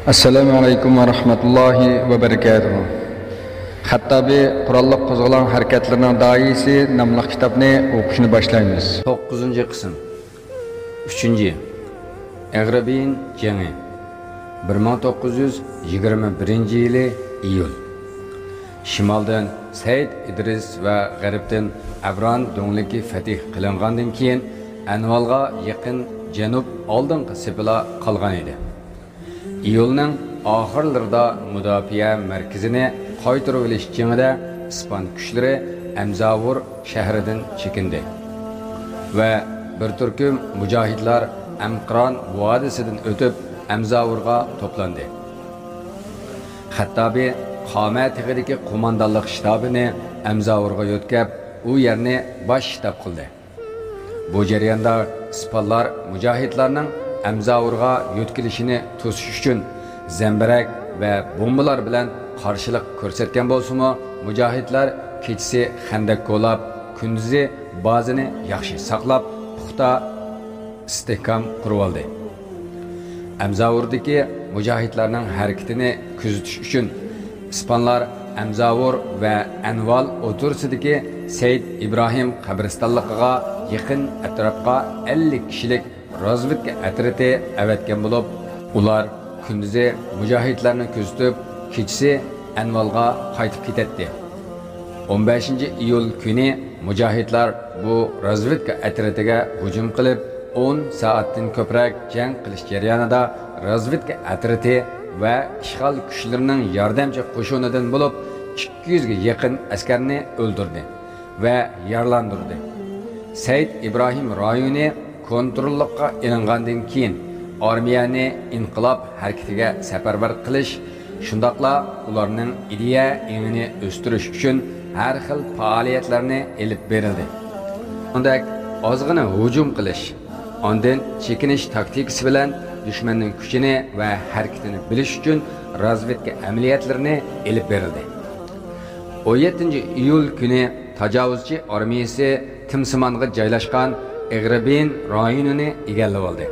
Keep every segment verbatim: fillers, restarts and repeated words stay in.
ئەسسالامۇ ئەلەيكۇم ۋە رەھمەتۇللاھى ۋە بەرىكاتۇھۇ. خەتتابى قوراللىق قوزغىلاڭ ھەرىكەتلىرىنىڭ داھىيسى ناملىق كىتابنى ئوقۇشنى باشلايمىز. توققۇزىنچى قىسىم. ئۈچىنچى. ئېغرىبىن جېڭى. بىر مىڭ توققۇز يۈز يىگىرمە بىرىنچى يىلى ئىيۇل. شىمالدىن سەيىد ئىدرىس ۋە غەربتىن ئەبران دۆڭلۈكى فەتھ قىلىنغاندىن كېيىن، ئەنۋالغا يېقىن جەنۇب ئالدىنقى سېپىلا قالغان ئىدى. ئىيۇلنىڭ ئاخىرلىرىدا مۇداپىئە مەركىزىنى قايتۇرۇۋېلىش جېڭىدە ئىسپان كۈچلىرى ئەمزاۋۇر شەھىرىدىن چېكىندى ۋە بىر تۈركۈم مۇجاھىدلار ئەمقىران ۋادىسىدىن ئۆتۈپ، ئەمزاۋۇرغا توپلاندى. خەتتابى قامە تېغىدىكى قوماندانلىق شتابىنى ئەمزاۋۇرغا يۆتكەپ، ئۇ يەرنى باش شتاب قىلدى. بۇ جەرياندا ئىسپانلار مۇجاھىدلارنىڭ ئەمزاۋۇرغا يۆتكىلىشىنى توسۇش ئۈچۈن زەمبىرەك ۋە بومبىلار بىلەن قارشىلىق كۆرسەتكەن بولسىمۇ، مۇجاھىدلار كېچىسى خەندەك كولاپ، كۈندۈزى بازىنى ياخشى ساقلاپ، پۇختا ئىستىھكام قۇرۇۋالدى. ئەمزاۋۇردىكى مۇجاھىدلارنىڭ ھەرىكىتىنى كۆزىتىش ئۈچۈن ئىسپانلار ئەمزاۋۇر ۋە ئەنۋال ئوتتۇرىسىدىكى سەيىد ئىبراھىم قەبرىستانلىقىغا يېقىن ئەتراپقا ئەللىك كىشىلىك رازۋېدكا ئەترىتى ئەۋەتكەن بولۇپ، ئۇلار كۈندۈزى مۇجاھىدلارنى كۆزىتىپ، كېچىسى ئەنۋالغا قايتىپ كېتەتتى. ئون بەشىنچى ئىيۇل كۈنى مۇجاھىدلار بۇ رازۋېدكا ئەترىتىگە ھۇجۇم قىلىپ، ئون سائەتتىن كۆپرەك جەڭ قىلىش جەريانىدا رازۋېدكا ئەترىتى ۋە ئىشغال كۈچلىرىنىڭ ياردەمچى قوشۇنىدىن بولۇپ ئىككى يۈزگە يېقىن ئەسكەرنى ئۆلتۈردى ۋە يارىلاندۇردى. سەيىد ئىبراھىم رايونى كونتروللۇققا ئېلىنغاندىن كېيىن، ئارمىيەنى ئىنقىلاب ھەرىكىتىگە سەپەرۋەر قىلىش، شۇنداقلا ئۇلارنىڭ ئىدىيە ئېڭىنى ئۆستۈرۈش ئۈچۈن ھەر خىل پائالىيەتلەرنى ئېلىپ بېرىلدى. شۇنىڭدەك ئازغىنە ھۇجۇم قىلىش، ئاندىن چېكىنىش تاكتىكىسى بىلەن دۈشمەننىڭ كۈچىنى ۋە ھەرىكىتىنى بىلىش ئۈچۈن رازۋېدكا ئەمەلىيەتلىرىنى ئېلىپ بېرىلدى. ئون يەتتىنچى ئىيۇل كۈنى تاجاۋۇزچى ئارمىيىسى تىمسىمانغا جايلاشقان ئېغرىبىن رايونىنى ئىگىلىۋالدى.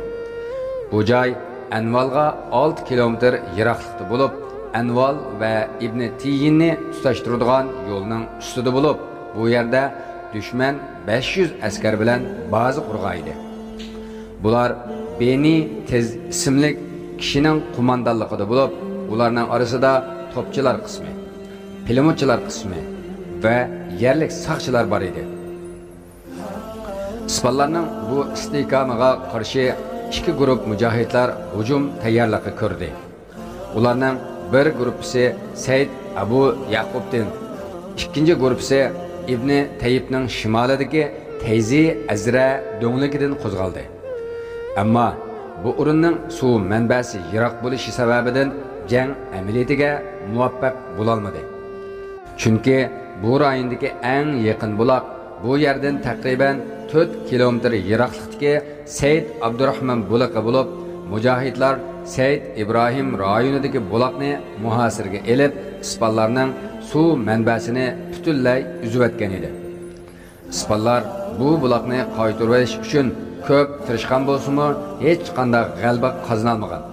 بۇ جاي ئەنۋالغا ئالتە كىلومېتىر يىراقلىقتا بولۇپ، ئەنۋال ۋە ئىبنى تىيىننى تۇتاشتۇرىدىغان يولنىڭ ئۈستىدە بولۇپ، بۇ يەردە دۈشمەن بەش يۈز ئەسكەر بىلەن بازا قۇرغان ئىدى. بۇلار بېنى تېز ئىسىملىك كىشىنىڭ قوماندانلىقىدا بولۇپ، ئۇلارنىڭ ئارىسىدا توپچىلار قىسمى، پىلىموتچىلار قىسمى ۋە يەرلىك ساقچىلار بار ئىدى. ئىسپانلارنىڭ بۇ ئىستىھكامىغا قارشى ئىككى گۇرۇپ مۇجاھىدلار ھۇجۇم تەييارلىقى كۆردى. ئۇلارنىڭ بىر گۇرۇپپىسى سەيىد ئەبۇ يەقۇبتىن، ئىككىنچى گۇرۇپپىسى ئىبنى تەييىپنىڭ شىمالىدىكى تەيزى ئەزرە دۆڭلۈكىدىن قوزغالدى. ئەمما بۇ ئورۇننىڭ سۇ مەنبەسى يىراق بولۇشى سەۋەبىدىن جەڭ ئەمەلىيىتىگە مۇۋەپپەق بولالمىدى. چۈنكى بۇ رايوندىكى ئەڭ يېقىن بۇلاق بۇ يەردىن تەقرىبەن تۆت كىلومېتىر يىراقلىقتىكى سەيىد ئابدۇراخمان بۇلىقى بولۇپ، مۇجاھىدلار سەيىد ئىبراھىم رايونىدىكى بۇلاقنى مۇھاسىرىگە ئېلىپ، ئىسپانلارنىڭ سۇ مەنبەسىنى پۈتۈنلەي ئۈزۈۋەتكەن ئىدى. ئىسپانلار بۇ بۇلاقنى قايتۇرۇۋېلىش ئۈچۈن كۆپ تىرىشقان بولسىمۇ، ھېچقانداق غەلىبە قازىنالمىغان.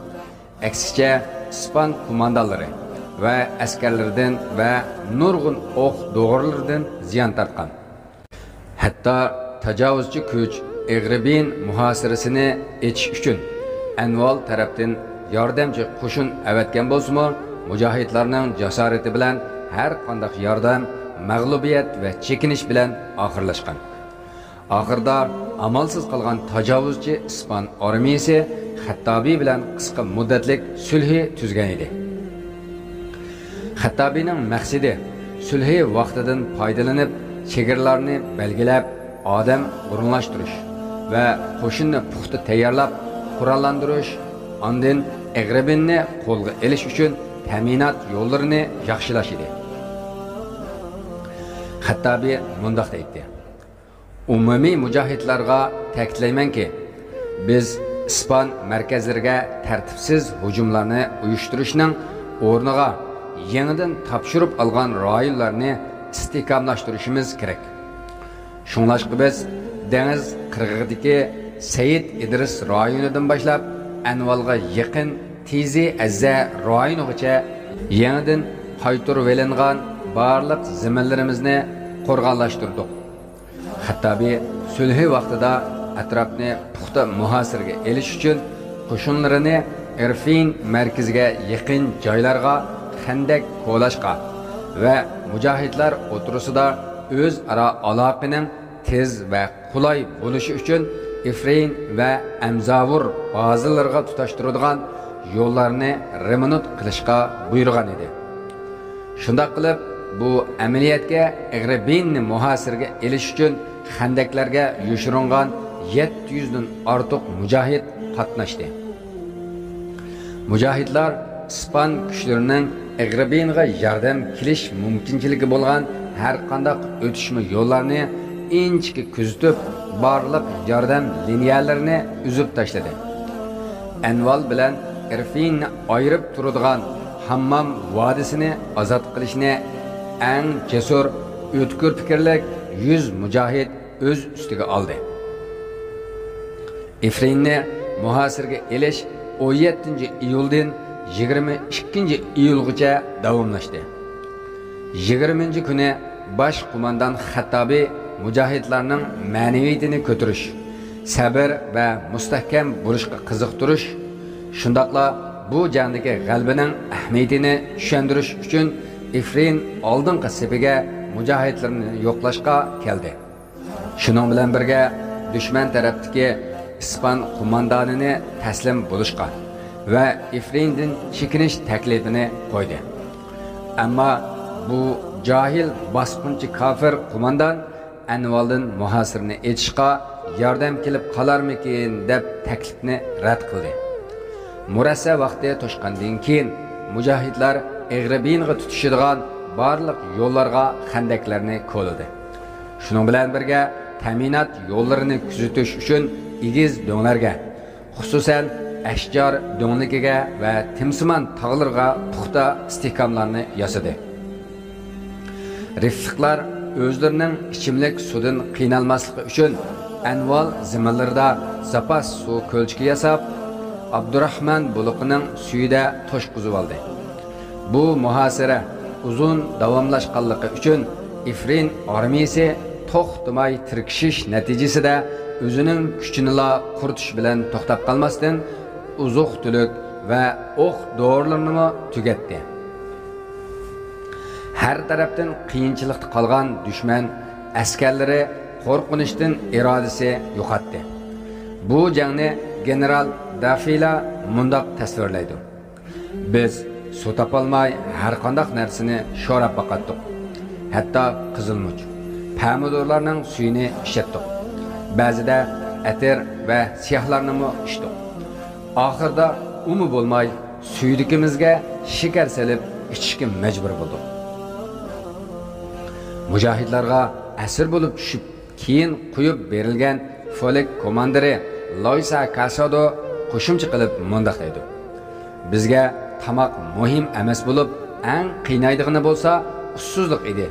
ئەكسىچە، ئىسپان قوماندانلىرى ۋە ئەسكەرلىرىدىن ۋە نۇرغۇن ئوق دورىلىرىدىن زىيان تارتقان. ھەتتا تاجاۋۇزچى كۈچ ئېغرىبىن مۇھاسىرىسىنى ئېچىش ئۈچۈن ئەنۋال تەرەپتىن ياردەمچى قوشۇن ئەۋەتكەن بولسىمۇ، مۇجاھىدلارنىڭ جاسارىتى بىلەن ھەر قانداق ياردەم مەغلۇبىيەت ۋە چېكىنىش بىلەن ئاخىرلاشقان. ئاخىرىدا ئامالسىز قالغان تاجاۋۇزچى ئىسپان ئارمىيىسى خەتتابى بىلەن قىسقا مۇددەتلىك سۈلھى تۈزگەن ئىدى. خەتتابىنىڭ مەقسىتى سۈلھى ۋاقتىدىن پايدىلىنىپ، چېگرىلارنى بەلگىلەپ، ئادەم ئورۇنلاشتۇرۇش ۋە قوشۇننى پۇختا تەييارلاپ، قوراللاندۇرۇش، ئاندىن ئېغرىبىننى قولغا ئېلىش ئۈچۈن تەمىنات يوللىرىنى ياخشىلاش ئىدى. خەتتابى مۇنداق دەيتتى: ئومۇمىي مۇجاھىدلارغا تەكىتلەيمەنكى، بىز ئىسپان مەركەزلىرىگە تەرتىپسىز ھۇجۇملارنى ئۇيۇشتۇرۇشنىڭ ئورنىغا، يېڭىدىن تاپشۇرۇپ ئالغان رايونلارنى ئىستىھكاملاشتۇرۇشىمىز كېرەك. شۇڭلاشقا بىز دېڭىز قىرغىقىدىكى سەيىد ئىدرىس رايونىدىن باشلاپ، ئەنۋالغا يېقىن تىزى ئەززە رايونىغىچە يېڭىدىن قايتۇرۇۋېلىنغان بارلىق زېمىنلىرىمىزنى قورغانلاشتۇردۇق. خەتتابى سۈلھى ۋاقتىدا ئەتراپنى پۇختا مۇھاسىرىگە ئېلىش ئۈچۈن قوشۇنلىرىنى ئېرفىن مەركىزىگە يېقىن جايلارغا خەندەك كولاشقا ۋە مۇجاھىدلار ئوتتۇرىسىدا ئۆزئارا ئالاقىنىڭ تېز ۋە قولاي بولۇشى ئۈچۈن ئېفرىن ۋە ئەمزاۋۇر بازىلىرىغا تۇتاشتۇرىدىغان يوللارنى رېمونت قىلىشقا بۇيرۇغان ئىدى. شۇنداق قىلىپ، بۇ ئەمەلىيەتكە ئېغرىبىننى مۇھاسىرىگە ئېلىش ئۈچۈن خەندەكلەرگە يوشۇرۇنغان يەتتە يۈزدىن ئارتۇق مۇجاھىد قاتناشتى. مۇجاھىدلار ئىسپان كۈچلىرىنىڭ ئېغرىبىنغا ياردەم كېلىش مۇمكىنچىلىكى بولغان ھەرقانداق ئۆتۈشمە يوللارنى ئىنچىكە كۆزىتىپ، بارلىق ياردەم لىنىيەلىرىنى ئۈزۈپ تاشلىدى. ئەنۋال بىلەن ئېرفىننى ئايرىپ تۇرىدىغان ھاممام ۋادىسىنى ئازاد قىلىشنى ئەڭ جەسۇر، ئۆتكۈر پىكىرلىك يۈز مۇجاھىد ئۆز ئۈستىگە ئالدى. ئېفرىننى مۇھاسىرىگە ئېلىش ئون يەتتىنچى ئىيۇلدىن يىگىرمە ئىككىنچى ئىيۇلغىچە داۋاملاشتى. يىگىرمىنچى كۈنى باش قوماندان خەتتابى مۇجاھىدلارنىڭ مەنىۋىيىتىنى كۆتۈرۈش، سەبىر ۋە مۇستەھكەم بولۇشقا قىزىقتۇرۇش، شۇنداقلا بۇ جەڭدىكى غەلىبىنىڭ ئەھمىيىتىنى چۈشەندۈرۈش ئۈچۈن ئېفرىن ئالدىنقى سېپىگە مۇجاھىدلىرىنى يوقلاشقا كەلدى. شۇنىڭ بىلەن بىرگە، دۈشمەن تەرەپتىكى ئىسپان قوماندانىنى تەسلىم بولۇشقا ۋە ئېفرىندىن چېكىنىش تەكلىپىنى قويدى. ئەمما بۇ جاھىل باسقۇنچى كاپىر قوماندان ئەنۋالدىن مۇھاسىرىنى ئېچىشقا ياردەم كېلىپ قالارمىكىن دەپ تەكلىپنى رەت قىلدى. مۇرەسسە ۋاقتى توشقاندىن كېيىن، مۇجاھىدلار ئېغرىبىنغا تۇتىشىدىغان بارلىق يوللارغا خەندەكلەرنى كولىدى. شۇنىڭ بىلەن بىرگە، تەمىنات يوللىرىنى كۆزىتىش ئۈچۈن ئېگىز دۆڭلەرگە، خۇسۇسەن، ئەشجار دۆڭلۈكىگە ۋە تىمسىمان تاغلىرىغا پۇختا ئىستىھكاملارنى ياسىدى. رىفلىقلار ئۆزلىرىنىڭ ئىچىملىك سۇدىن قىينالماسلىقى ئۈچۈن، ئەنۋال زېمىنلىرىدا زاپاس سۇ كۆلچىكى ياساپ، ئابدۇراخمان بۇلىقىنىڭ سۈيىدە توشقۇزۇۋالدى. بۇ مۇھاسىرە ئۇزۇن داۋاملاشقانلىقى ئۈچۈن، ئېفرىن ئارمىيىسى توختىماي تىركىشىش نەتىجىسىدە ئۆزىنىڭ كۈچىنىلا قۇرۇتۇش بىلەن توختاپ قالماستىن، ئوزۇق-تۈلۈك ۋە ئوق-دورىلىرىنىمۇ تۈگەتتى. ھەر تەرەپتىن قىيىنچىلىقتا قالغان دۈشمەن ئەسكەرلىرى قورقۇنچتىن ئىرادىسى يوقاتتى. بۇ جەڭنى گېنېرال دافىلا مۇنداق تەسۋىرلەيدۇ: بىز سۇ تاپالماي ھەرقانداق نەرسىنى شوراپ باقاتتۇق. ھەتتا قىزىلمۇچ، پەمىدۇرلارنىڭ سۈيىنى ئىچەتتۇق. بەزىدە ئەتىر ۋە سىياھلارنىمۇ ئىچتۇق. ئاخىرىدا ئۇمۇ بولماي، سۈيدۈكىمىزگە شېكەر سېلىپ ئىچىشكە مەجبۇر بولدۇق. مۇجاھىدلارغا ئەسىر بولۇپ چۈشۈپ، كېيىن قويۇپ بېرىلگەن فولك كوماندىرى لويسا كاسادو قوشۇمچە قىلىپ مۇنداق دەيدۇ: بىزگە تاماق مۇھىم ئەمەس بولۇپ، ئەڭ قىينايدىغىنى بولسا ئۇسسۇزلۇق ئىدى.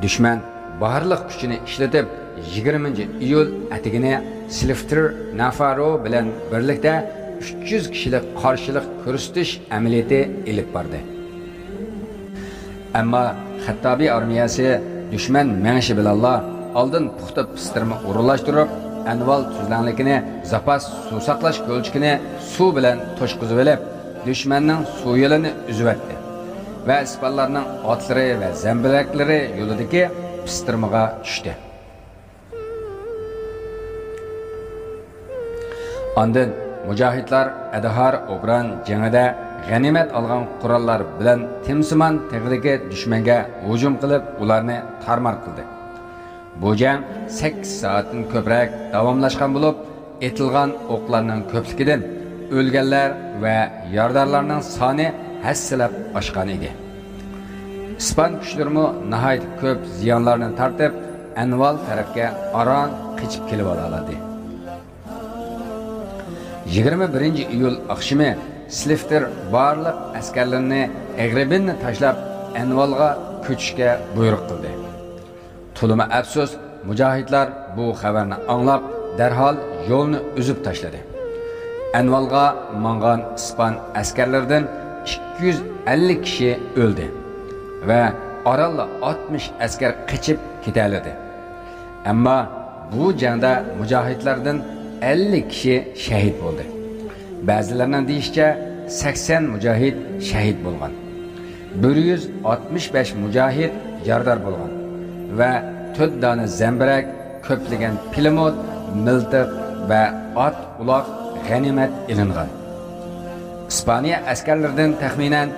دۈشمەن بارلىق كۈچىنى ئىشلىتىپ، يىگىرمىنچى ئىيۇل ئەتىگىنى سلىفتېر نافارو بىلەن بىرلىكتە ئۈچ يۈز كىشىلىك قارشىلىق كۆرسىتىش ئەمەلىيىتى ئېلىپ باردى. ئەمما خەتتابى ئارمىيەسى دۈشمەن مېڭىشى بىلەنلا ئالدىن پۇختا پىستىرما ئورۇنلاشتۇرۇپ، ئەنۋال تۈزلەڭلىكىنى، زاپاس سۇ ساقلاش كۆلچىكىنى سۇ بىلەن توشقۇزۇۋېلىپ، دۈشمەننىڭ سۇ يولىنى ئۈزۈۋەتتى ۋە ئىسپانلارنىڭ ئاتلىرى ۋە زەمبىرەكلىرى يولىدىكى پىستىرمىغا چۈشتى. ئاندىن مۇجاھىدلار ئەدھار ئوبران جېڭىدە غەنىيمەت ئالغان قوراللار بىلەن تىمسىمان تېغىدىكى دۈشمەنگە ھۇجۇم قىلىپ، ئۇلارنى تارمار قىلدى. بۇ جەڭ سەككىز سائەتتىن كۆپرەك داۋاملاشقان بولۇپ، ئېتىلغان ئوقلارنىڭ كۆپلۈكىدىن ئۆلگەنلەر ۋە يارىدارلارنىڭ سانى ھەسسىلەپ ئاشقان ئىدى. ئىسپان كۈچلىرىمۇ ناھايىتى كۆپ زىيانلارنى تارتىپ، ئەنۋال تەرەپكە ئاران قېچىپ كېلىۋالالىدى. يىگىرمە بىرىنچى ئىيۇل ئاخشىمى سلىفتېر بارلىق ئەسكەرلىرىنى ئېغرىبىننى تاشلاپ، ئەنۋالغا كۆچۈشكە بۇيرۇق قىلدى. تولىمۇ ئەپسۇس، مۇجاھىدلار بۇ خەۋەرنى ئاڭلاپ، دەرھال يولنى ئۈزۈپ تاشلىدى. ئەنۋالغا ماڭغان ئىسپان ئەسكەرلىرىدىن ئىككى يۈز ئەللىك كىشى ئۆلدى ۋە ئارانلا ئاتمىش ئەسكەر قېچىپ كېتەلىدى. ئەمما بۇ جەڭدە مۇجاھىدلاردىن ئەللىك كىشى شەھىت بولدى. بەزىلەرنىڭ دېيىشىچە، سەكسەن مۇجاھىد شەھىت بولغان. بىر يۈز ئاتمىش بەش مۇجاھىد يارىدار بولغان ۋە تۆت دانە زەمبىرەك، كۆپلىگەن پىلىموت، مىلتىق ۋە ئات ئۇلاغ غەنىيمەت ئېلىنغان. ئىسپانىيە ئەسكەرلىرىدىن تەخمىنەن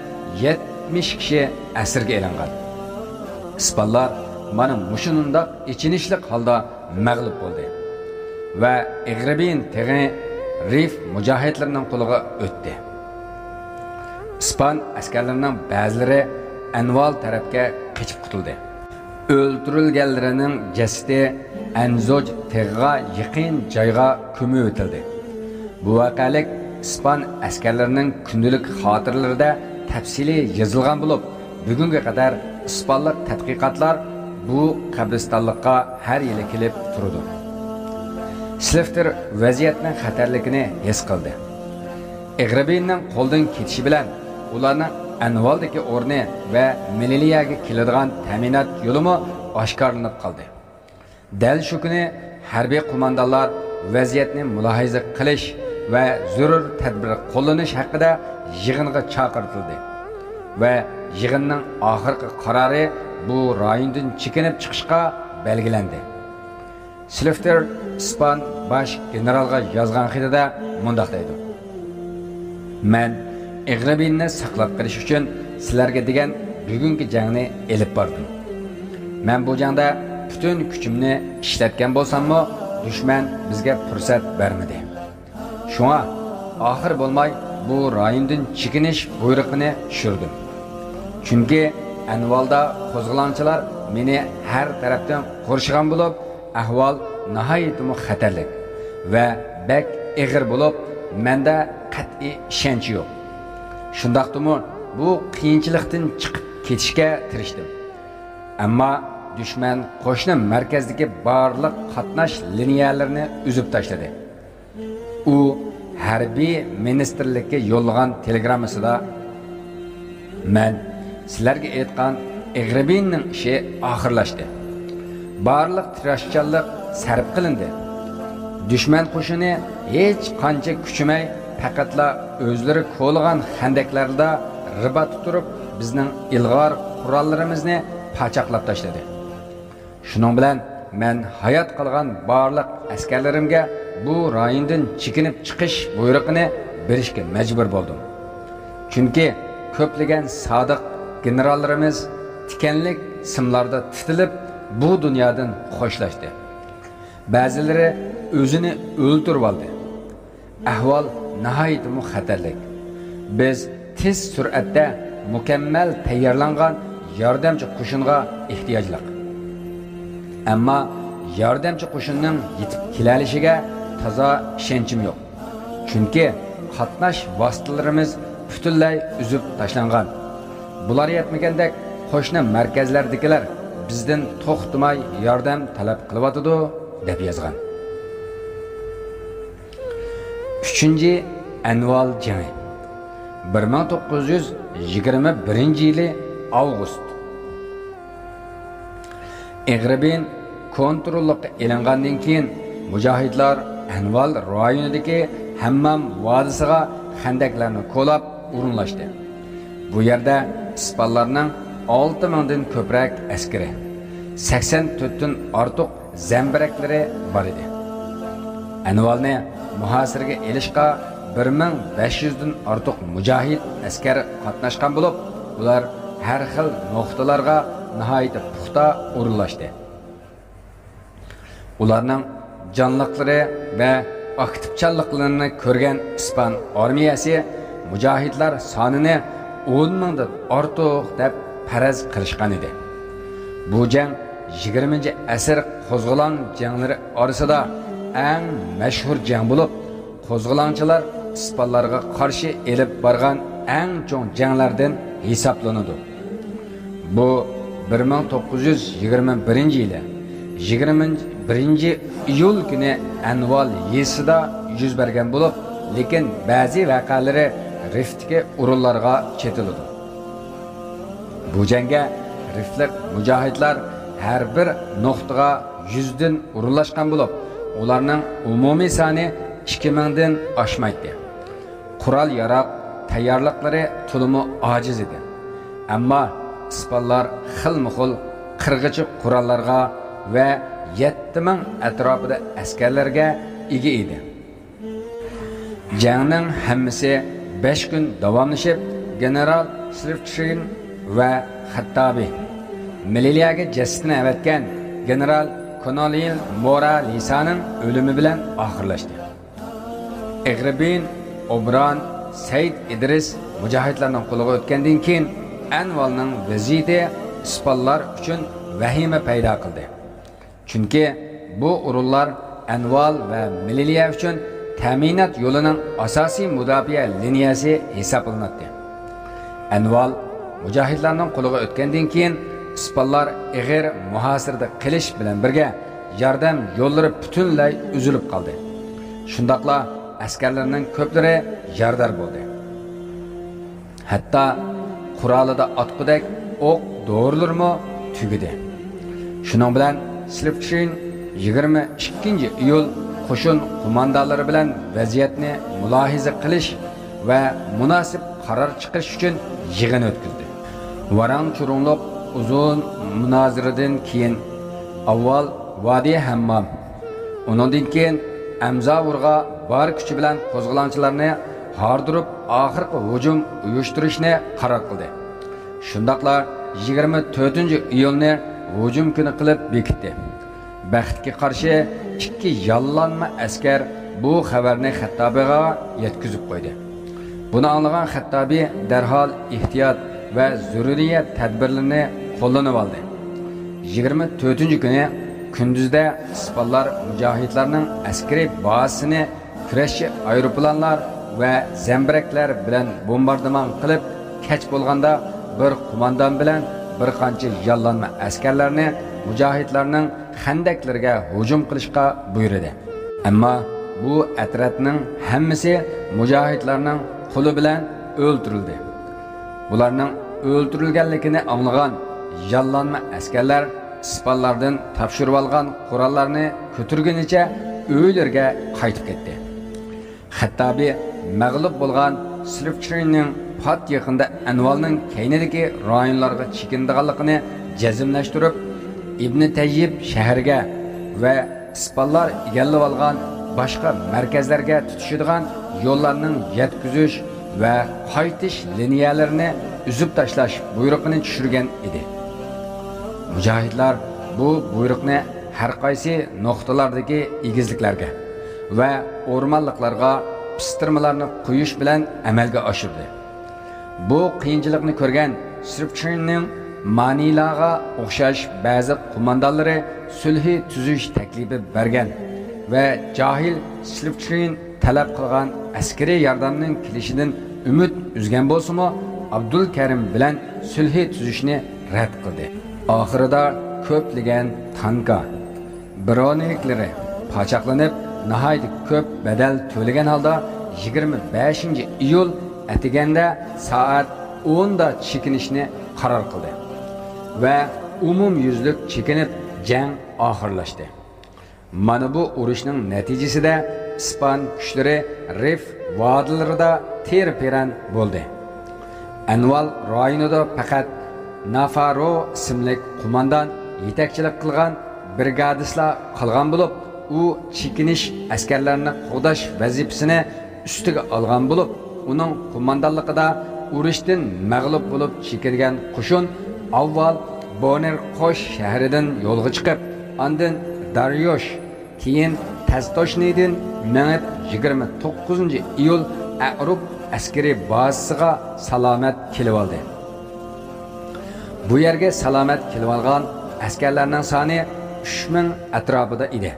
يەتمىش كىشى ئەسىرگە ئېلىنغان. ئىسپانلار مانا مۇشۇنداق ئېچىنىشلىق ھالدا مەغلۇپ بولدى ۋە ئېغرىبىن تېغى رىف مۇجاھىدلىرىنىڭ قولىغا ئۆتتى. ئىسپان ئەسكەرلىرىنىڭ بەزىلىرى ئەنۋال تەرەپكە قېچىپ قۇتۇلدى. ئۆلتۈرۈلگەنلىرىنىڭ جەسىتى ئەنزوج تېغىغا يېقىن جايغا كۆمۈۋېتىلدى. بۇ ۋەقەلىك ئىسپان ئەسكەرلىرىنىڭ كۈندىلىك خاتىرىلىرىدە تەپسىلىي يېزىلغان بولۇپ، بۈگۈنگە قەدەر ئىسپانلىق تەتقىقاتلار بۇ قەبرىستانلىققا ھەر يىلى كېلىپ تۇرىدۇ. سلېفتېر ۋەزىيەتنىڭ خەتەرلىكىنى ھېس قىلدى. ئېغرىبىننىڭ قولدىن كېتىشى بىلەن ئۇلارنىڭ ئەنۋالدىكى ئورنى ۋە مېلىلىيەگە كېلىدىغان تەمىنات يولىمۇ ئاشكارىلىنىپ قالدى. دەل شۇ كۈنى ھەربىي قوماندانلار ۋەزىيەتنى مۇلاھىزە قىلىش ۋە زۆرۈر تەدبىر قوللىنىش ھەققىدە يىغىنغا چاقىرتىلدى ۋە يىغىننىڭ ئاخىرقى قارارى بۇ رايوندىن چېكىنىپ چىقىشقا بەلگىلەندى. سلېفتېر ئىسپان باش گېنېرالغا يازغان خېتىدە مۇنداق دەيدۇ: مەن ئېغرىبىننى ساقلاپ قېلىش ئۈچۈن سىلەرگە دېگەن بۈگۈنكى جەڭنى ئېلىپ باردىم. مەن بۇ جەڭدە پۈتۈن كۈچۈمنى ئىشلەتكەن بولساممۇ، دۈشمەن بىزگە پۇرسەت بەرمىدى. شۇڭا ئاخىر بولماي بۇ رايوندىن چېكىنىش بۇيرۇقىنى چۈشۈردۈم. چۈنكى ئەنۋالدا قوزغىلاڭچىلار مېنى ھەر تەرەپتىن قورشىغان بولۇپ، ئەھۋال ناھايىتىمۇ خەتەرلىك ۋە بەك ئېغىر بولۇپ، مەندە قەتئىي ئىشەنچ يوق. شۇنداقتىمۇ بۇ قىيىنچىلىقتىن چىقىپ كېتىشكە تىرىشتىم. ئەمما دۈشمەن قوشنا مەركەزدىكى بارلىق قاتناش لىنىيەلىرىنى ئۈزۈپ تاشلىدى. ئۇ ھەربىي مىنىستىرلىككە يوللىغان تېلېگراممىسىدا، مەن سىلەرگە ئېيتقان ئېغرىبىننىڭ ئىشى ئاخىرلاشتى. بارلىق تىرىشچانلىق سەرپ قىلىندى. دۈشمەن قوشۇنى ھېچ قانچە كۈچىمەي، پەقەتلا ئۆزلىرى كولىغان خەندەكلەردە رىباتتا تۇرۇپ، بىزنىڭ ئىلغار قوراللىرىمىزنى پاچاقلاپ تاشلىدى. شۇنىڭ بىلەن مەن ھايات قالغان بارلىق ئەسكەرلىرىمگە بۇ رايوندىن چېكىنىپ چىقىش بۇيرۇقىنى بېرىشكە مەجبۇر بولدۇم. چۈنكى كۆپلىگەن سادىق گېنېراللىرىمىز تىكەنلىك سىملاردا تىتىلىپ، بۇ دۇنيادىن خوشلاشتى. بەزىلىرى ئۆزىنى ئۆلتۈرۈۋالدى. ئەھۋال ناھايىتىمۇ خەتەرلىك. بىز تېز سۈرئەتتە مۇكەممەل تەييارلانغان ياردەمچى قوشۇنغا ئېھتىياجلىق. ئەمما ياردەمچى قوشۇننىڭ يېتىپ كېلەلىشىگە تازا ئىشەنچىم يوق. چۈنكى قاتناش ۋاسىتىلىرىمىز پۈتۈنلەي ئۈزۈپ تاشلانغان. بۇلار يەتمىگەندەك، قوشنا مەركەزلەردىكىلەر بىزدىن توختىماي ياردەم تەلەپ قىلىۋاتىدۇ، دەپ يازغان. ئۈچىنچى ئەنۋال جېڭى، بىر مىڭ توققۇز يۈز يىگىرمە بىرىنچى يىلى ئاۋغۇست. ئېغرىبىن كونتروللۇققا ئېلىنغاندىن كېيىن، مۇجاھىدلار ئەنۋال رايونىدىكى ھەممام ۋادىسىغا خەندەكلەرنى كولاپ ئورۇنلاشتى. بۇ يەردە ئىسپانلارنىڭ ئالتە مىڭدىن كۆپرەك ئەسكىرى، سەكسەن تۆتتىن ئارتۇق زەمبىرەكلىرى بار ئىدى. ئەنۋالنى مۇھاسىرىگە ئېلىشقا بىر مىڭ بەش يۈزدىن ئارتۇق مۇجاھىد ئەسكەر قاتناشقان بولۇپ، ئۇلار ھەر خىل نۇقتىلارغا ناھايىتى پۇختا ئورۇنلاشتى. ئۇلارنىڭ جانلىقلىرى ۋە ئاكتىپچانلىقلىرىنى كۆرگەن ئىسپان ئارمىيەسى مۇجاھىدلار سانىنى ئون مىڭدىن ئارتۇق دەپ پەرەز قىلىشقان ئىدى. بۇ جەڭ يىگىرمىنچى ئەسىر قوزغىلاڭ جەڭلىرى ئارىسىدا ئەڭ مەشھۇر جەڭ بولۇپ، قوزغىلاڭچىلار ئىسپانلارغا قارشى ئېلىپ بارغان ئەڭ چوڭ جەڭلەردىن ھېسابلىنىدۇ. بۇ بىر مىڭ توققۇز يۈز يىگىرمە بىرىنچى يىلى يىگىرمە بىرىنچى ئىيۇل كۈنى ئەنۋال يېزىسىدا يۈز بەرگەن بولۇپ، لېكىن بەزى ۋەقەلىرى رىفتىكى ئورۇنلارغا چېتىلىدۇ. بۇ جەڭگە رىفلىق مۇجاھىدلار ھەر بىر نۇقتىغا يۈزدىن ئورۇنلاشقان بولۇپ، ئۇلارنىڭ ئومۇمىي سانى ئىككى مىڭدىن ئاشمايتتى. قورال-ياراغ تەييارلىقلىرى تولىمۇ ئاجىز ئىدى. ئەمما ئىسپانلار خىلمۇخىل قىرغىچ قوراللارغا ۋە يەتتە مىڭ ئەتراپىدا ئەسكەرلەرگە ئىگە ئىدى. جەڭنىڭ ھەممىسى بەش كۈن داۋاملىشىپ، گېنېرال سلىفتشىن ۋە خەتتابى مېلىلىيەگە جەسىتىنى ئەۋەتكەن گېنېرال كونولىل مورا لىسانىڭ ئۆلۈمى بىلەن ئاخىرلاشتى. ئېغرىبىن، ئوبران، سەيد ئىدرىس مۇجاھىدلارنىڭ قولىغا ئۆتكەندىن كېيىن، ئەنۋالنىڭ ۋەزىيىتى ئىسپانلار ئۈچۈن ۋەھىمە پەيدا قىلدى. چۈنكى بۇ ئورۇنلار ئەنۋال ۋە مېلىلىيە ئۈچۈن تەمىنات يولىنىڭ ئاساسىي مۇداپىئە لىنىيەسى ھېسابلىناتتى. ئەنۋال مۇجاھىدلارنىڭ قولىغا ئۆتكەندىن كېيىن، ئىسپانلار ئېغىر مۇھاسىرىدە قېلىش بىلەن بىرگە، ياردەم يوللىرى پۈتۈنلەي ئۈزۈلۈپ قالدى. شۇنداقلا ئەسكەرلەرنىڭ كۆپلىرى يارىدار بولدى. ھەتتا قورالىدا ئاتقۇدەك ئوق دورىلىرىمۇ تۈگىدى. شۇنىڭ بىلەن سلىفتشىن يىگىرمە ئىككىنچى ئىيۇل قوشۇن قوماندانلىرى بىلەن ۋەزىيەتنى مۇلاھىزە قىلىش ۋە مۇناسىپ قارار چىقىرىش ئۈچۈن يىغىن ئۆتكۈزدى. ۋاراڭ-چۇرۇڭلۇق ئۇزۇن مۇنازىرىدىن كېيىن، ئاۋۋال ۋادى ھەممام، ئۇنىڭدىن كېيىن ئەمزاۋۇرغا بار كۈچى بىلەن قوزغىلاڭچىلارنى ھاردۇرۇپ، ئاخىرقى ھۇجۇم ئۇيۇشتۇرۇشنى قارار قىلدى. شۇنداقلا يىگىرمە تۆتىنچى ئىيۇلنى ھۇجۇم كۈنى قىلىپ بېكىتتى. بەختكە قارشى، ئىككى ياللانما ئەسكەر بۇ خەۋەرنى خەتتابىغا يەتكۈزۈپ قويدى. بۇنى ئاڭلىغان خەتتابى دەرھال ئېھتىيات ۋە زۆرۈرىيەت تەدبىرلىرىنى قوللىنىۋالدى. يىگىرمە تۆتىنچى كۈنى كۈندۈزدە ئىسپانلار مۇجاھىدلارنىڭ ئەسكىرىي بازىسىنى كۈرەشچى ئايروپىلانلار ۋە زەمبىرەكلەر بىلەن بومباردىمان قىلىپ، كەچ بولغاندا بىر قوماندان بىلەن بىر قانچە ياللانما ئەسكەرلەرنى مۇجاھىدلارنىڭ خەندەكلىرىگە ھۇجۇم قىلىشقا بۇيرۇدى. ئەمما بۇ ئەترەتنىڭ ھەممىسى مۇجاھىدلارنىڭ قولى بىلەن ئۆلتۈرۈلدى. بۇلارنىڭ ئۆلتۈرۈلگەنلىكىنى ئاڭلىغان ياللانما ئەسكەرلەر ئىسپانلاردىن تاپشۇرۇۋالغان قوراللارنى كۆتۈرگىنىچە ئۆيلىرىگە قايتىپ كەتتى. خەتتابى مەغلۇپ بولغان سلىفتشىننىڭ پات يېقىندا ئەنۋالنىڭ كەينىدىكى رايونلارغا چېكىنىدىغانلىقىنى جەزملەشتۈرۈپ، ئىبنى تەييىب شەھىرىگە ۋە ئىسپانلار ئىگىلىۋالغان باشقا مەركەزلەرگە تۇتىشىدىغان يوللارنىڭ يەتكۈزۈش ۋە قايتىش لىنىيەلىرىنى ئۈزۈپ تاشلاش بۇيرۇقىنى چۈشۈرگەن ئىدى. مۇجاھىدلار بۇ بۇيرۇقنى ھەر قايسى نۇقتىلاردىكى ئېگىزلىكلەرگە ۋە ئورمانلىقلارغا پىستىرمىلارنى قويۇش بىلەن ئەمەلگە ئاشۇردى. بۇ قىيىنچىلىقنى كۆرگەن سلىپچىننىڭ مانىلاغا ئوخشاش بەزى قوماندانلىرى سۈلھى تۈزۈش تەكلىپى بەرگەن ۋە جاھىل سلىپچىن تەلەپ قىلغان ئەسكىرىي ياردەمنىڭ كېلىشىدىن ئۈمىد ئۈزگەن بولسىمۇ، ئابدۇلكەرىم بىلەن سۈلھى تۈزۈشنى رەت قىلدى. ئاخىرىدا كۆپلىگەن تانكا، برونېۋىكلىرى پاچاقلىنىپ، ناھايىتى كۆپ بەدەل تۆلىگەن ھالدا يىگىرمە بەشىنچى ئىيۇل ئەتىگەندە سائەت ئوندا چېكىنىشنى قارار قىلدى ۋە ئومۇميۈزلۈك چېكىنىپ، جەڭ ئاخىرلاشتى. مانا بۇ ئۇرۇشنىڭ نەتىجىسىدە ئىسپان كۈچلىرى رىف ۋادىلىرىدا تېرە-پېرەن بولدى. ئەنۋال رايونىدا پەقەت نافارو ئىسىملىك قوماندان يېتەكچىلىك قىلغان برىگادىسلا قالغان بولۇپ، ئۇ چېكىنىش ئەسكەرلەرنى قوغداش ۋەزىپىسىنى ئۈستىگە ئالغان بولۇپ، ئۇنىڭ قوماندانلىقىدا ئۇرۇشتىن مەغلۇپ بولۇپ چېكىنگەن قوشۇن ئاۋۋال بونېرقوش شەھىرىدىن يولغا چىقىپ، ئاندىن داريوش، كېيىن تەستوشنىدىن مېڭىپ، يىگىرمە توققۇزىنچى ئىيۇل ئەئرۇپ ئەسكىرىي بازىسىغا سالامەت كېلىۋالدى. بۇ يەرگە سالامەت كېلىۋالغان ئەسكەرلەرنىڭ سانى ئۈچ مىڭ ئەتراپىدا ئىدى.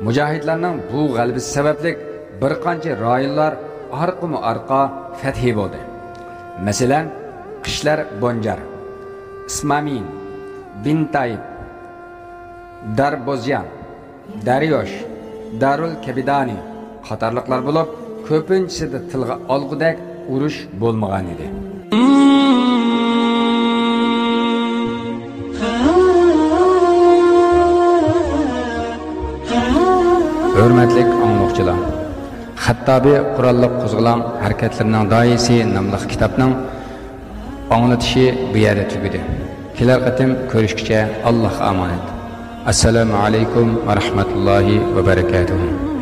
مۇجاھىدلارنىڭ بۇ غەلىبىسى سەۋەبلىك بىر قانچە رايونلار ئارقىمۇ ئارقا فەتھى بولدى. مەسىلەن، قىشلەر بونجار، ئىسمامىن، بىنتايىپ، داربوزيان، داريوش، دارۇل كەبىدانى قاتارلىقلار بولۇپ، كۆپىنچىسىدە تىلغا ئالغۇدەك ئۇرۇش بولمىغانىدى. ھۆرمەتلىك ئاڭلىغۇچىلار، خەتتابى قوراللىق قوزغىلاڭ ھەرىكەتلىرىنىڭ داھىيسى ناملىق كىتابنىڭ ئاڭلىتىشى بۇ يەردە تۈگىدى. كېلەر قېتىم كۆرۈشكىچە ئاللاھقا ئامانەت. ئەسسالامۇ ئەلەيكۇم ۋە رەھمەتۇللاھى ۋە بەرەكاتۇھۇ.